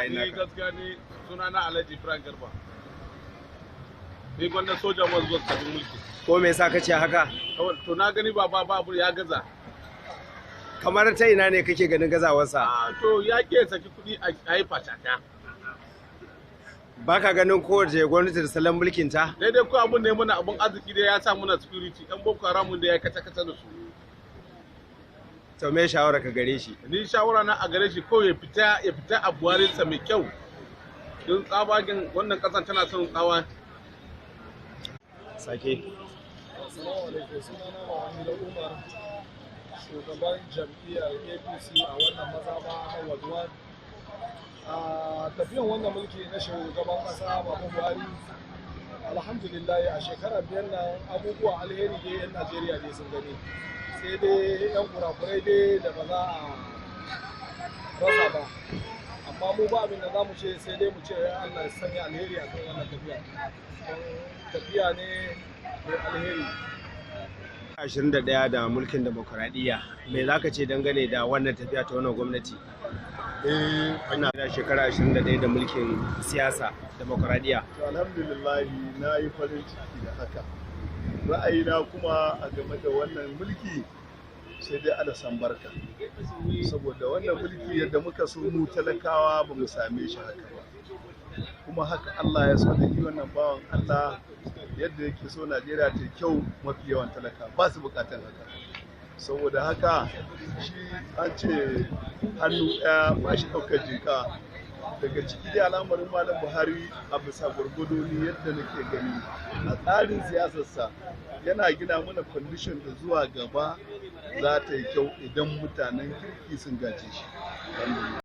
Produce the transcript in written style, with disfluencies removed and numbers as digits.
ra'ayin Ni naka. gaskiya ni suna na Alhaji Ibrahim Garba. Ni gwanda soja ma zuwa sabin mulki. Ko me yasa kace haka? Kawai to na gani ba ba babu ya gaza. Kamar ta ina ne kake ganin gazawarsa? Ah, to ya ke saki kuɗi a yi facaka. Baka ganin kowace gwamnati da salon mulkin ta? Daidai ko abun ne muna abun arziki da ya sa muna security, ɗan Boko Haram da ya kaca kaca da su. To me shawara ka gare shi? Ni shawara na a gare shi ko ya fita a Buharinsa mai kyau. Don tsabagen wannan ƙasan tana son tsawa. Sake. Assalamu alaikum, sunana Muhammadu Umar, shugaban jam'iyyar APC a wannan mazaba na Ward 1. A tafiyan wannan mulki na shugaban kasa Baba Buhari, alhamdulillah, a shekara 5 nan abubuwan alheri dai 'yan Najeriya dai sun gani. Sai dai 'yan kurakurai dai da ba za a rasa ba. Amma mu ba abin da za mu ce sai dai mu ce Allah ya sanya alheri a kan wannan tafiya. Don tafiya ne mai alheri. 21 da mulkin demokuraɗiyya, me za ka ce dangane da wannan tafiya ta wannan gwamnati? Eh. Ina da shekara 21 da mulkin siyasa demokuraɗiyya. To, alhamdulillah, na yi farin ciki da haka. Ra'ayina kuma a game da wannan mulki sai dai Allah san barka. Saboda wannan mulki yadda muka so mu talakawa ba mu same shi haka ba. Kuma haka Allah ya so da shi wannan bawan Allah yadda yake so Najeriya ta yi kyau, mafi yawan talaka ba su bukatan haka. Saboda haka shi an ce hannu ɗaya ba shi ɗaukar jinka. Daga ciki dai al'amarin Malam Buhari, a bisa gwargwado ni yadda nake gani a tsarin siyasarsa, yana gina mana condition da zuwa gaba za ta yi kyau idan mutanen kirki sun gaje shi.